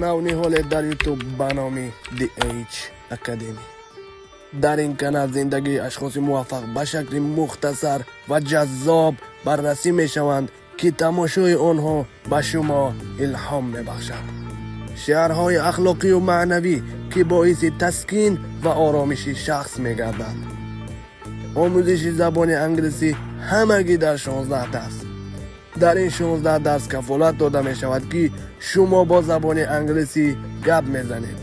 Навниҳоле дар Ютуб ба номи DH Academy. Дар ин канал зиндагии ашхоси муваффақ ба шакли мухтасар ва ҷаззоб баррасӣ мешаванд, ки тамошои онҳо ба шумо илҳом мебахшад. Шиарҳои ахлоқию маънавӣ, ки боиси таскин ва оромиши шахс мегардад. Омӯзиши забони англисӣ ҳамагӣ дар 16 дарс. Дар ин 16 дарс кафолат дода мешавад, ки шумо бо забони англисӣ гап мезанед.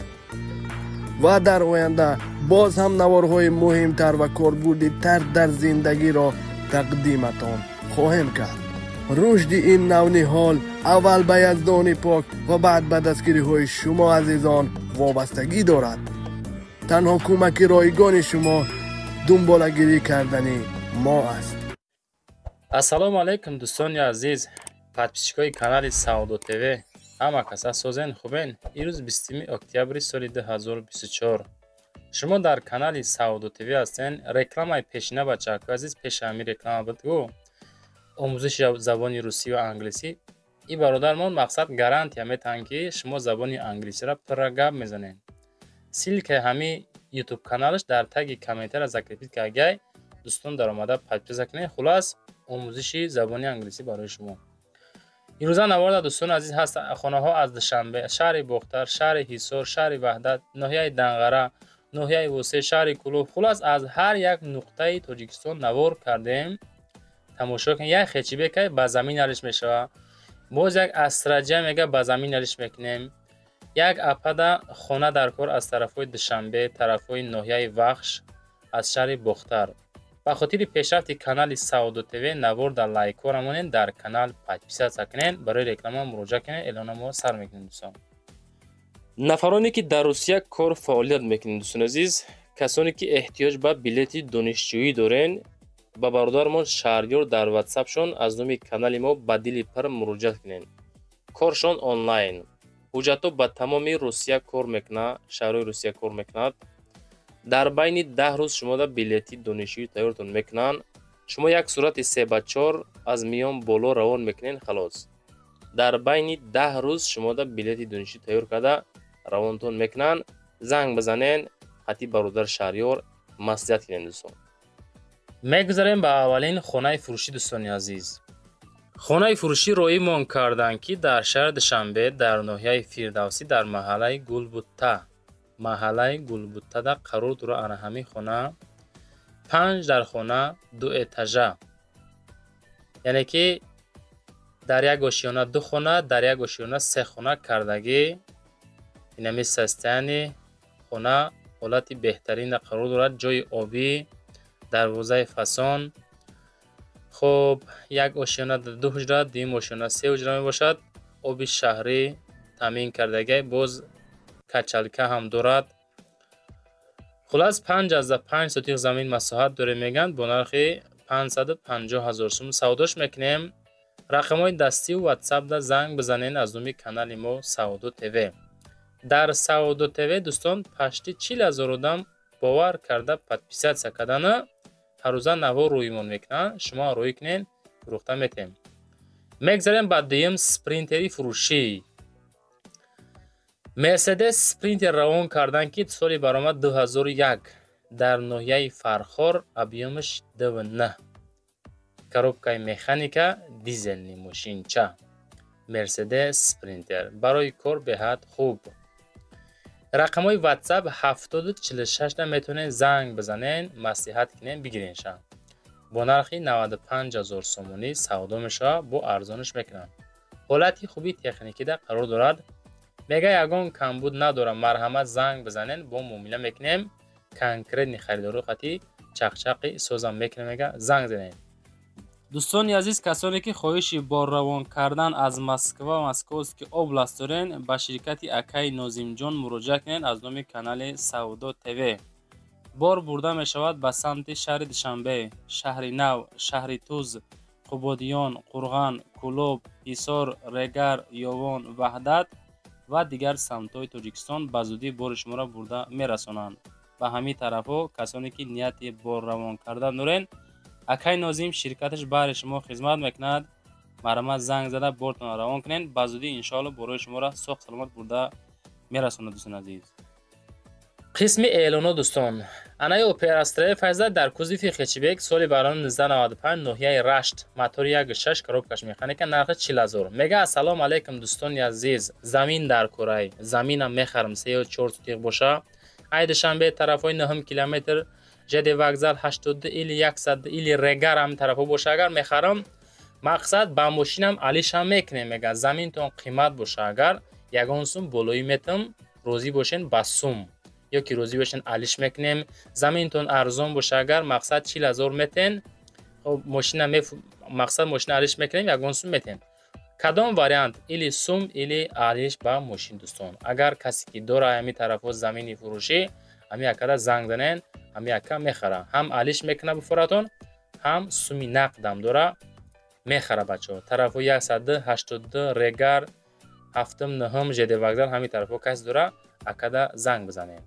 Ва дар оянда боз ҳам наворҳои муҳимтар ва корбурдитар дар зиндагиро тақдиматон хоҳем кард. Рушди ин навниҳол аввал ба Яздони пок ва баъд ба дастгириҳои шумо, азизон, вобастагӣ дорад. Танҳо кӯмаки ройгони шумо дунболагирӣ кардани мо аст. Ассалому алайкум, дӯстони азиз, подписчикои канали Савдо ТВ. Ҳама каса созен, хубен? Ирӯз 20 октябри соли 2024, шумо дар канали Савдо ТВ ҳастен. Рекламаи пешина, бачаҳакои азиз, пеши ҳамин реклама буд гу омӯзиши забони русӣ ва англисӣ. И бародармон мақсад гарантия метаҳанд, ки шумо забони англисиро пурра гап мезанед. Ссылкаи ҳамин Ютуб каналаш дар таги комментария закрепить кардагай, дӯстон, даромада подписка кунед. Хулас, омӯзиши забони англисӣ барои шумо. Имрӯза наворда, дӯстони азиз, ҳаст хонаҳо аз Душанбе, шаҳри Бохтар, шаҳри Ҳисор, шаҳри Ваҳдат, ноҳияи Данғара, ноҳияи Восе, шаҳри Кӯлоб. Хулас, аз ҳар як нуқтаи Тоҷикистон навор кардем, тамошо кунед. Як хэтчбекай ба замин алиш мешавад, боз як Астраҷа мега, ба замин алиш мекунем. Як апада хона дар кор аз тарафҳои Душанбе, тарафҳои ноҳияи Вахш, аз шаҳри Бохтар. Ба хотири пешрафти канали Савдо ТВ навор дар лайкҳо рамонед, дар канал подписаться кунед, барои реклама муроҷиат кунед. Эълона мо сар мекунем, дӯстон. Нафароне ки дар Русия кор фаъолият мекунед, дӯстони азиз, касоне ки эҳтиёҷ ба билети донишҷӯӣ дорен, ба бародармон Шаҳрёр дар Ватсапшон аз номи канали мо ба дили пур муроҷиат кунед. Коршон онлайн, ҳуҷҷатҳо ба тамоми Русия кор мекунад, шаҳрҳои Русия кор мекунад. Дар байни 10 рӯз шумода билети донишҷӯӣ тайёртон мекунанд. Шумо як сурати 3 ба 4 аз миён боло равон мекунед, халос. Дар байни 10 рӯз шумода билети донишҷӯӣ тайёр карда равонтон мекунанд. Занг бизанен, хати бародар Шаҳрёр маслиҳат кунед, дӯстон. Мегузарем ба аввалин хонаи фурӯшӣ, дӯстони азиз. Хонаи фурӯшӣ роимон карданд, ки дар шаҳри Душанбе, дар ноҳияи Фирдавсӣ, дар маҳаллаи Гулбутта, маҳаллаи Гулбуттада қарор дорад. Ана ҳамин хона панҷ дар хона, ду этажа, яъне ки дар як ошёна ду хона, дар як ошёна се хона кардагӣ. Инами состояние хона ҳолати беҳтарина қарор дорад, ҷои обӣ, дарвозаи фасон. Хуб, як ошёна ду ҳуҷра, дуюм ошёна се ҳуҷра мебошад. Оби шаҳрӣ таъмин кардагӣ, боз качалка ҳам дорад. Хулас, 5,5 сотих замин масоҳат дорем, мегӯянд. Бо нархи 550 ҳазор сум савдош мекунем. Рақамҳои дастиву Ватсапда занг бизанед аз номи канали мо Савдо ТВ. Дар Савдо ТВ, дӯстон, почти 40 ҳазор одам бовар карда подписаться кардана, ҳаррӯза навор рӯимон мекунанд. Шумо рӯӣ кунед, фурӯхта метем. Мегзарем ба дуюм Спринтери фурӯшӣ. Мерседес Спринтер равон карданд, ки соли баромад 2001, дар ноҳияи Фархор, объёмаш 2,9, коробкаи механика, дизельный мошинча. Мерседес Спринтер барои кор беҳад хуб. Рақамҳои Ватсап 7046-да метавонед занг бизанед, маслиҳат кунед, бигиренша. Бо нархи 95 ҳазор сомонӣ савдо мешавад, бо арзониш мекунанд. Ҳолати хуби техникида қарор дорад, мега, ягон камбуд надорам. Марҳамат, занг бизанед, бо муомила мекунем, конкретный харидору қати чақчақи созам мекунем, мега, занг занед. Дӯстони азиз, касоне ки хоҳиши борравон кардан аз Москва, Московский область дорен, ба ширкати акаи Нозимҷон муроҷиат кунед. Аз номи канали Савдо ТВ бор бурда мешавад ба самти шаҳри Душанбе, Шаҳри Нав, шаҳри Туз, Қубодиён, Қурған, Кӯлоб, Ҳисор, Регар, Ёвон, Ваҳдат ва дигар самтҳои Тоҷикистон. Ба зудӣ бори шуморо бурда мерасонанд ба ҳамин тарафҳо. Касоне ки нияти борравон кардан дорен, акай Нозим ширкаташ баҳри шумо хизмат мекунад. Марҳамат, занг зада бортонро равон кунед. Ба зудӣ иншоалло борои шуморо соғ саломат бурда мерасонад, дӯстони азиз. Қисми эълоно, дӯстон. Анаи Опел Астра Файза дар кузови хэтчбек, соли барои 1995, ноҳияи Рашт, мотори 1.6, коробкаш механика, нархи 40 000. Мега: «Ассалому алайкум, дӯстони азиз, замин дар курай, заминам мехарам, 3 ё 4 сотих боша. Ай Душанбе тарафҳои 9 километр, ЖД вокзал 82 или 100 или Регар, ҳам тарафҳо боша агар, мехарам. Мақсад, ба мошинам алишам мекунем». Мега: «Заминтон қимат боша агар, ягон сум болоӣ метам, розӣ бошен ба сум ё ки розӣ бошен, алиш мекунем. Заминтон арзон боша агар, мақсад, 40 000 метен, мошина, мақсад, мошина алиш мекунем, ягон сум метен. Кадом вариант? Или сум, или алиш ба мошин». Дӯстон, агар касе ки дора ҳами тарафҳо замини фурӯшӣ, ҳами акада занг занен, ҳами ака мехара, ҳам алиш мекуна буфоратон, ҳам суми нақдам дора, мехара. Бачаҳо, тарафҳо 182, Регар, ҳафтум, нӯҳум, ЖД вокзал, ҳами тарафҳо касе дора, акада занг бизанем.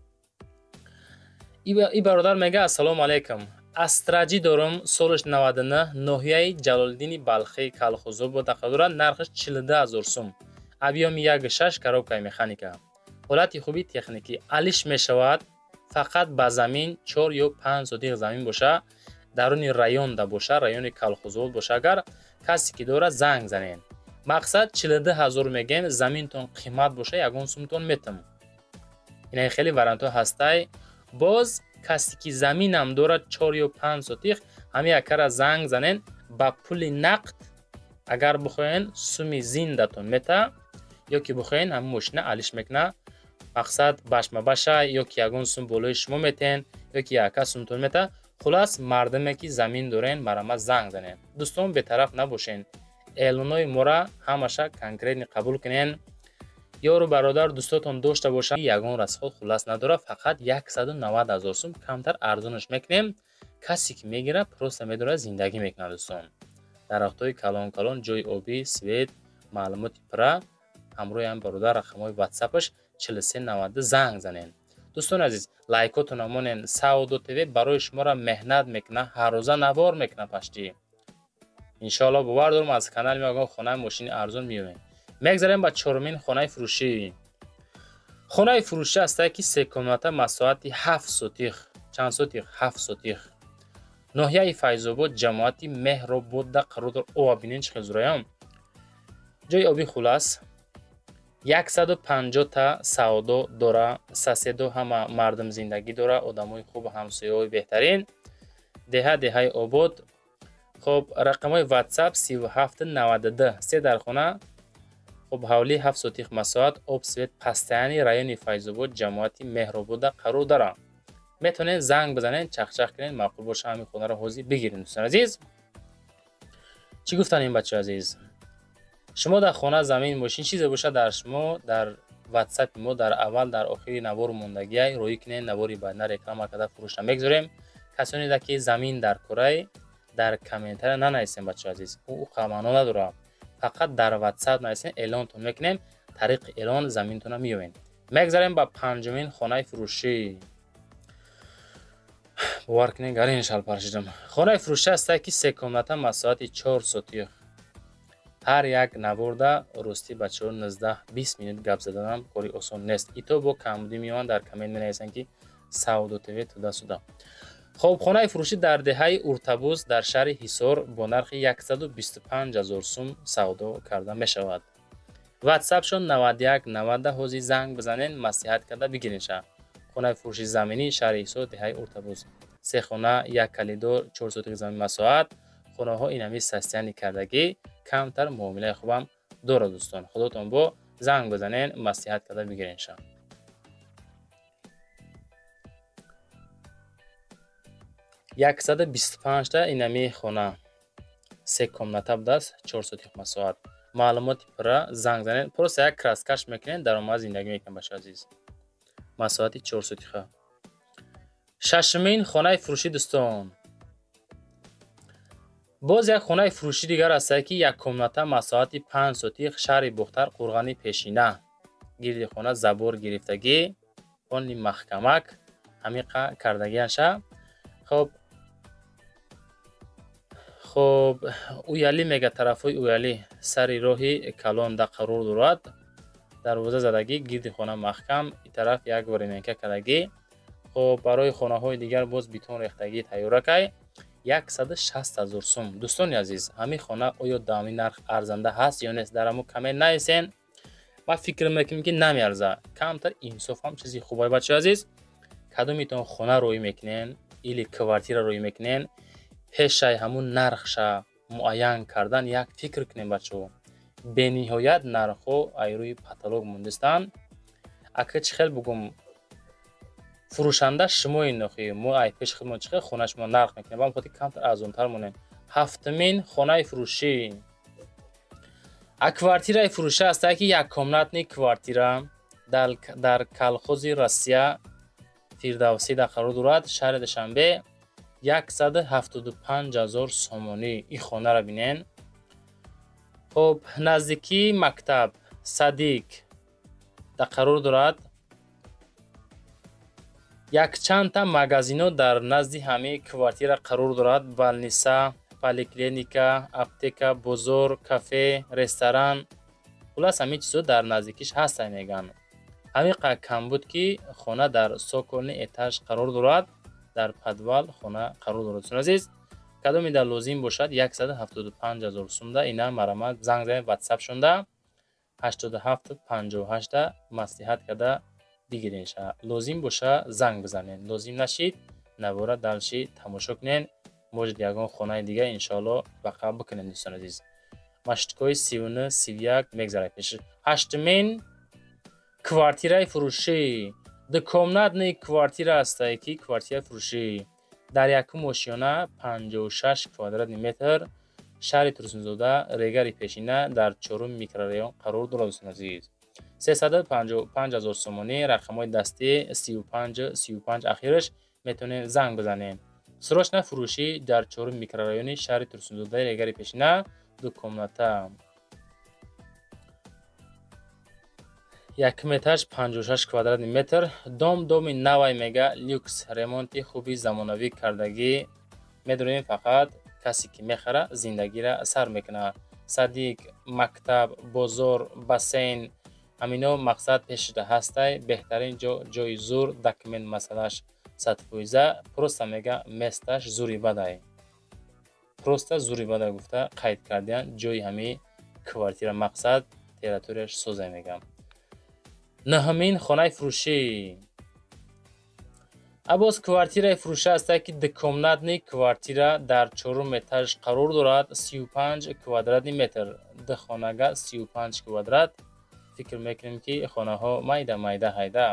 И бародар мега: «Ассалому алайкум, Астра Ҷи дорум, солаш 99, ноҳияи Ҷалолиддини Балхӣ, Калхозобод дорад, нархаш 42 000 сум, объёми 1.6, коробкаи механика, ҳолати хуби техникӣ, алиш мешавад, фақат ба замин 4 ё 5 сотих замин боша, даруни районда боша, райони Калхозобод боша агар, касе ки дорад, занг занед. Мақсад, 42 000 мегем, заминтон қимат боша, ягон сумтон метам». Инаи хеле вариантҳо ҳастай. Боз касе ки заминам дорад, 4 ё 5 сотих, ҳами акара занг занен. Ба пули нақд агар бихоҳен, суми зиндатон мета, ё ки бихоҳен, ҳамин мошина алиш мекуна. Мақсад, башмабаша, ё ки ягон сум болои шумо метен, ё ки яка сумтон мета. Хулас, мардуме ки замин дорен, марҳамат, занг занен. Дӯстон, бетараф набошен, эълонои мора ҳамаша конкретно қабул кунен. Ёру бародар, дӯстотон дошта бошанд, ягон расход хулас надорад, фақат 190 000 сум, камтар арзонаш мекунем. Касе ки мегирад, просто медорад, зиндагӣ мекунад. Дӯстон, дарахтҳои калон калон, ҷои обӣ, свет. Маълумоти пурра ҳамроҳи ҳам бародар рақамҳои ватсапаш 4392 занг занен. Дӯстони азиз, лайкотона монен. Савдо ТВ барои шуморо меҳнат мекунад, ҳаррӯза навор мекунад пашти. Иншоалло, бовар дорам, аз канали мо ягон хонаи мошини арзон меёбем. Мегзарем ба чорумин хонаи фурӯшӣ. Хонаи фурӯшӣ ҳастае, ки се комната, масоҳати 7 сотих. Чанд сотих? 7 сотих. Ноҳияи Файзобод, ҷамоати Меҳрободда қарор дор. Ова, бинен, чӣ хел зураям ҷои оби. Хулас, 150-та савдо дора. Соседо ҳама мардум зиндагӣ дора, одамои хуб, ҳамсояҳои беҳтарин. Деҳа деҳаи обод. Хоб, рақамҳои ватсап 3792. Се дар хона. Хоб, ҳавлӣ, 7 сотих масоҳат, об, свет постоянный, райони Файзобод, ҷамоати Меҳробода қарор дорад. Метавонед занг бизанед, чахчах кунед, маъқул боша, ҳамин хонаро ҳозир бигиред. Дӯстони азиз, чӣ гуфтан ин бачаи азиз? Шумо дар хона, замин, мошин, чизе бошад, дар шумо дар ватсапи мо дар аввал, дар охири навор мондагиай, роӣ кунед. Навори баъдна реклама карда фурӯшта мегузорем. Касоне ки замин дар курай, дар комментария нанависем, бачаи азиз, ӯ маъно надорад. Фақат дар ватсап нависем, эълонтон мекунем, тариқи эълон заминтона меёбем. Мегзарем ба панҷумин хонаи фурӯшӣ. Бовар кунед, гарин шалпар шидам. Хонаи фурӯшӣ ҳастае, ки се комната, масоҳати 4 сотих. Ҳар як наворда, ростӣ, бачаҳо, 19-20 минут гап заданам кори осон нест. Ито бо камбудӣ меоянд, дар коммент менависанд, ки Савдо ТВ туда-сюда. Хоб, хонаи фурӯшӣ дар деҳаи Уртабуз, дар шаҳри Ҳисор, бо нархи 125 000 сум савдо карда мешавад. Ватсапшон 91 90. Ҳозир занг бизанен, маслиҳат карда бигиренша. Хонаи фурӯши заминӣ, шаҳри Ҳисор, деҳаи Уртабуз, се хона, як коридор, 4 сотих замин масоҳат. Хонаҳо инами состояние кардагӣ, камтар муомилаи хубам дорад. Дӯстон, худотон бо, занг бизанен, маслиҳат карда бигиренша. 125-та инами хона се комната будааст, 4 сотих масоҳат. Маълумоти пурра занг занед. Просто як краскаш мекунед, даромад, зиндагӣ мекунед, бачаи азиз. Масоҳати 4 сотиха. Шашумин хонаи фурӯшӣ. Дӯстон, боз як хонаи фурӯшӣ дигар ҳастае, ки як комната, масоҳати 5 сотих, шаҳри Бухтар, Қурғани Пешина. Гирди хона забор гирифтагӣ, они маҳкамак ҳамиқа кардагиаша. Хоб, Хоб, Уяли мега, тарафҳои Уяли, сари роҳи калон да қарор дорад. Дарвоза задагӣ, гирди хона маҳкам, и тараф як временка кардагӣ. Хоб, барои хонаҳои дигар боз бетон рехтагӣ тайёракай. 160 000 сум. Дӯстони азиз, ҳамин хона оё дар ҳамин нарх арзанда ҳаст ё нест? Дар ҳамун коммент нависен. Ман фикр мекунем, ки намеарза. Камтар инсоф ҳам чизи хубай, бачаи азиз. Кадомитон хона роӣ мекунен или квартира роӣ мекунен, пешаи ҳамун нархша муайян кардан як фикр кунем, бачаҳо. Бениҳоят нархҳо ай рӯи потолок мондистанд. Ака, чӣ хел бугум, фурӯшанда шумои нохи, мо ай пеши худмон чӣ хел хона шумо нарх мекунем, ба хотир камтар арзонтар монем. Ҳафтумин хонаи фурӯшӣ. А квартираи фурӯшӣ ҳаста, ки яккомнатный квартира дар колхози Россия Фирдавсӣ да қарор дорад, шаҳри Душанбе, 175 000 сомонӣ. Ин хонаро бинен. Хоб, наздикии мактаб, садик да қарор дорад. Якчандта магазино дар назди ҳамаи квартира қарор дорад: больница, поликлиника, аптека, бозор, кафе, ресторан. Хулас, ҳамин чизо дар наздикиш ҳастанд, мегӯянд. Ҳамин қадр кам буд, ки хона дар цокольный этаж қарор дорад, дар подвал хона қарор дорад. Дӯстони азиз, кадоме дар лозим бошад, 175 000 сумда ина марамат занг занед, ватсап шонда 87 58 маслиҳат карда бигиренша. Лозим боша, занг бизанед, лозим нашид, навора дальше тамошо кунед. Может, ягон хонаи дига иншоалло бақа бикунем. Дӯстони азиз, маршруткаҳои 39, 31 мегзарад пеш. Ҳаштумин квартираи фурӯшӣ. Двухкомнатный квартира ҳастае, ки квартираи фурӯшӣ дар якум ошёна, 56 квадратный метр, шаҳри Турсунзода, Регари пешина, дар чорум микрорайон қарор дорад. Дӯстони азиз, 355 000 сомонӣ. Рақамҳои дастӣ 35 35 ахираш, метавонед занг бизанед. Срочно фурӯшӣ дар чорум микрорайони шаҳри Турсунзодаи Регари пешина, двухкомната, якум этаж, 56 квадратный метр. Дом доми навай мега, люкс, ремонти хуби замонавӣ кардагӣ. Медонем, фақат касе ки мехара, зиндагира сар мекунад. Садик, мактаб, бозор, бассейн, ҳамино мақсад пешида ҳастай. Беҳтарин ҷо, ҷои зур, документ масъалаш 100%. Просто мега, месташ зури бадай, просто зури бадай гуфта қайд кардиян. Ҷои ҳамин квартира, мақсад, территорияш созай, мегам. Наҳумин хонаи фурӯшӣ. Абоз квартираи фурӯшӣ ҳастае, ки двухкомнатный квартира дар чорум этаж қарор дорад, 35 квадратный метр. Ду хонага 35 квадрат. Фикр мекунем, ки хонаҳо майда майда ҳайда.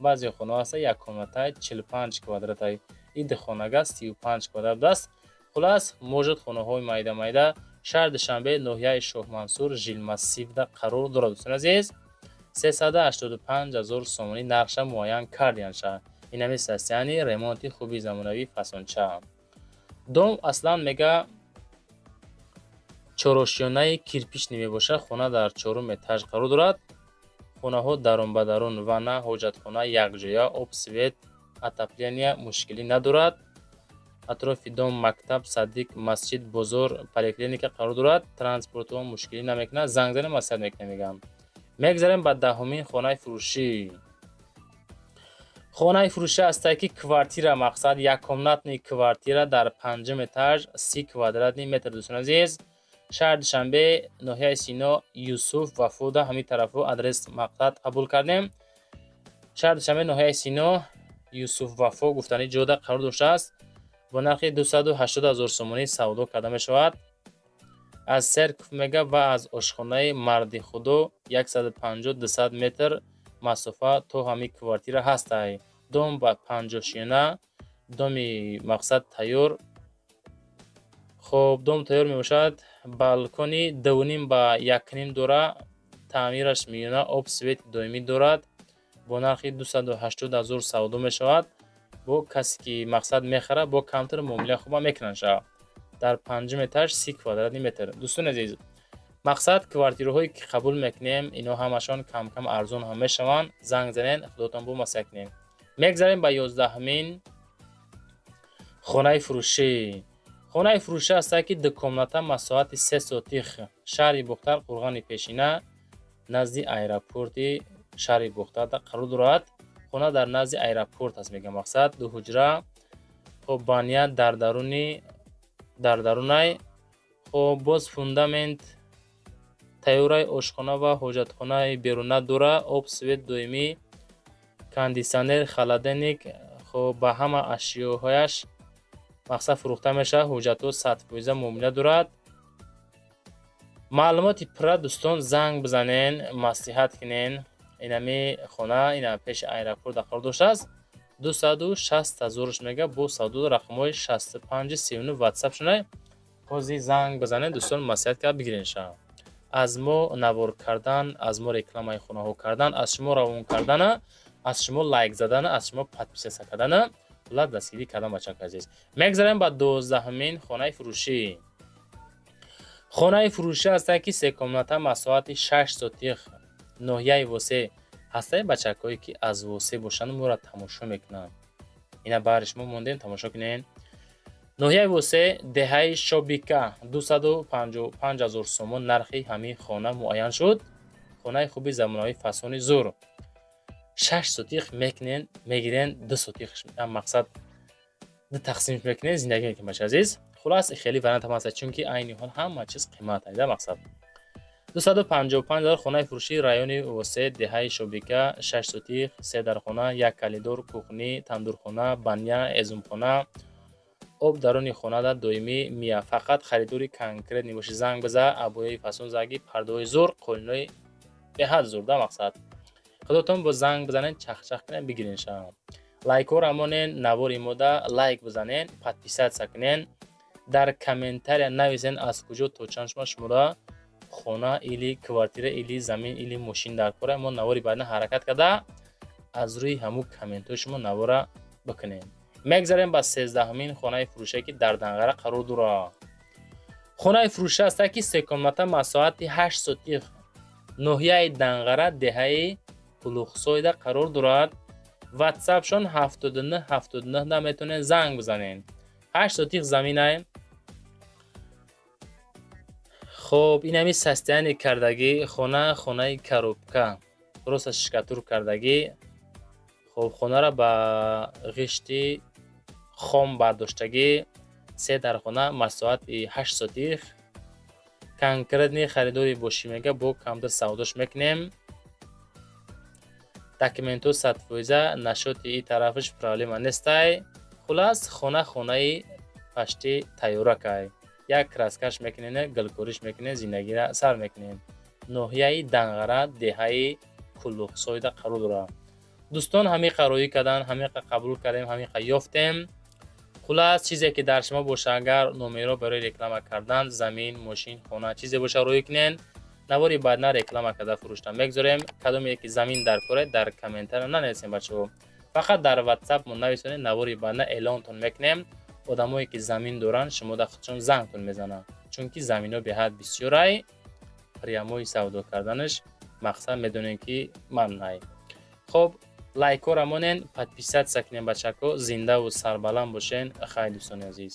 Баъзе хонаҳо ҳаста, як комнатай 45 квадратай, ин ду хонага 35 квадрат будааст. Хулас, может, хонаҳои майда майда. Шаҳри Душанбе, ноҳияи Шоҳмансур, жилмассивда қарор дорад. Дӯстони азиз, 385 000 сомонӣ нархша муайян кардиянша. Инами состояние, ремонти хуби замонавӣ, фасонча. Дом аслан мега чорошёнаи кирпичный мебошад. Хона дар чорум этаж қарор дорад. Хонаҳо дарун ба дарун, ванна, ҳоҷатхона якҷоя, об, свет, отопления мушкилӣ надорад. Атрофи дом мактаб, садик, масҷид, бозор, поликлиника қарор дорад. Транспортҳо мушкилӣ намекунад. Занг занем, маслиҳат мекунем, мегӯям. Мегзарем ба даҳумин хонаи фурӯшӣ. Хонаи фурӯшӣ ҳастае, ки квартира, мақсад, яккомнатный квартира дар панҷум этаж, 30 квадратный метр. Дӯстони азиз, шаҳри Душанбе, ноҳияи Сино, Юсуф Вафода, ҳамин тарафу адрес мақсад қабул кардем. Шаҳри Душанбе, ноҳияи Сино, Юсуф Вафо гуфтани ҷода қарор доштааст. Бо нархи 280 000 сомонӣ савдо карда мешавад. Аз церковь мега ва аз ошхонаи Марди Худо 150-200 метр масофа то ҳамин квартира ҳастай. Дом ба панҷошёна, доми мақсад тайёр. Хоб, дом тайёр мебошад. Балкони 2,5 ба 1,5 дора, таъмираш миёна, об, свет доимӣ дорад. Бо нархи 280 000 савдо мешавад. Бо касе ки мақсад мехара, бо камтар муомила хуба мекунанд ша. Дар панҷум этаж, 30 квадратный метр. Дӯстони азиз, мақсад, квартираҳое ки қабул мекунем, ино ҳамашон камкам арзон ҳам мешаванд. Занг занед, худотон бо маслиҳат кунем. Мегзарем ба 11-ҳамин хонаи фурӯшӣ. Хонаи фурӯшӣ ҳастае, ки ду комната, масоҳати 3 сотих, шаҳри Бохтар, Қурғони Пешина, назди аэропорти шаҳри Бохтар қарор дорад. Хона дар назди аэропорт аст, мегӯям, мақсад, ду ҳуҷра. Хоб, баня дар даруни, дар дарунай. Хоб, боз фундамент тайёраи, ошхона ва ҳоҷатхонаи беруна дора, об, свет доимӣ, кондитсионер, холодильник. Хоб, ба ҳама ашёҳояш, мақсад, фурӯхта мешавад. Ҳуҷҷатҳо 100% муомила дорад. Маълумоти пурра, дӯстон, занг бизанен, маслиҳат кунен. Инами хона ина пеши аэропорт қарор доштааст. 260 0-ш мега, бо савдо. Рақамҳои 65 39 ватсап шунай. Ҳозир занг бизанед, дӯстон, маслиҳат кард бигиренша. Аз мо навор кардан, аз мо рекламаи хонаҳо кардан, аз шумо равон кардана, аз шумо лайк задана, аз шумо подписаться кардана, пула дастгирӣ кардан. Бачака азиз, мегзарем ба 12-ҳамин хонаи фурӯшӣ. Хонаи фурӯшӣ ҳастае, ки се комната, масоҳати 6 сотих, ноҳияи Восе ҳастае. Бачакҳое, ки аз Восе бошанд, моро тамошо мекунанд, ина баҳри шумо мондем, тамошо кунед. Ноҳияи Восе, деҳаи Шобика, 255 000 сомон нархи ҳамин хона муайян шуд. Хонаи хуби замонавӣ, фасони зур, 6 сотих мекунен, мегирен, 2 сотих, мақсад, ду тақсим мекунен, зиндагӣ мекунем. Бача азиз, хулас, хеле вариант ҳам ҳаст, чунки айни ҳол ҳама чиз қимат айда. Мақсад, 255 000. Хонаи фурӯшӣ, райони Восе, деҳаи Шобика, 6 сотих, се дархона, як коридор, кухня, тандурхона, баня, ҳезумхона, об даруни хонада доимӣ мия. Фақат харидори конкретный бошӣ, занг биза. Обои фасон заги, пардаҳои зур, қолинои беҳад зур да. Мақсад, худотон бо занг бизанед, чахчах кунед, бигиренша. Лайкҳоро монен, навори мода лайк бизанен, подписаться кунен, дар комментария нависен, аз куҷо то чанд шума шуморо хона или квартира, или замин, или мошин дар кора. Мо навори баъдна ҳаракат карда, аз рӯи ҳамун комментҳои шумо навора бикунем. Мегзарем ба 13-ҳамин хонаи фурӯше, ки дар Данғара қарор дорад. Хонаи фурӯша ҳаста, ки се комната, масоҳати 8 сотих, ноҳияи Данғара, деҳаи Пулухсойда қарор дорад. Ватсапшон 79 79 да метавонед занг бизанед. 8 сотих заминай. Хоб, инами состояние кардагӣ хона, хонаи коробка, просто штукатур кардагӣ. Хоб, хонаро ба ғишти хом бардоштагӣ, се дархона, масоҳати 8 сотих. Конкретный харидори бошӣ, мега, бо камтар савдош мекунем. Документҳо 100%, насчёти и тарафаш проблема нестай. Хулас, хона хонаи пашти тайёракай. Як краскаш мекунен, гулкориш мекунен, зиндагиро сар мекунен. Ноҳияи Данғара, деҳаи Куллухсойда қарор дорад. Дӯстон, ҳамиқа роӣ кардан, ҳамиқа қабул кардем, ҳамиқа ёфтем. Хулас, чизе ки дар шумо боша, агар номерҳо барои реклама кардан, замин, мошин, хона, чизе боша, роӣ кунен. Навори баъдна реклама карда фурӯшта мегзорем. Кадоме ки замин дар коре, дар комментария нанависем, бачаҳо, фақат дар ватсап мо нависонед. Навори баъдна эълонтон мекунем. Одамое ки замин доранд, шумо да худшон зангтон мезананд, чунки заминҳо беҳад бисёрай. Прямой савдо карданаш, мақсад, медонем, ки маннай. Хоб, лайкҳоро монен, подписаться кунем. Бачако, зиндаву сарбаланд бошен. Хайр, дӯстони азиз.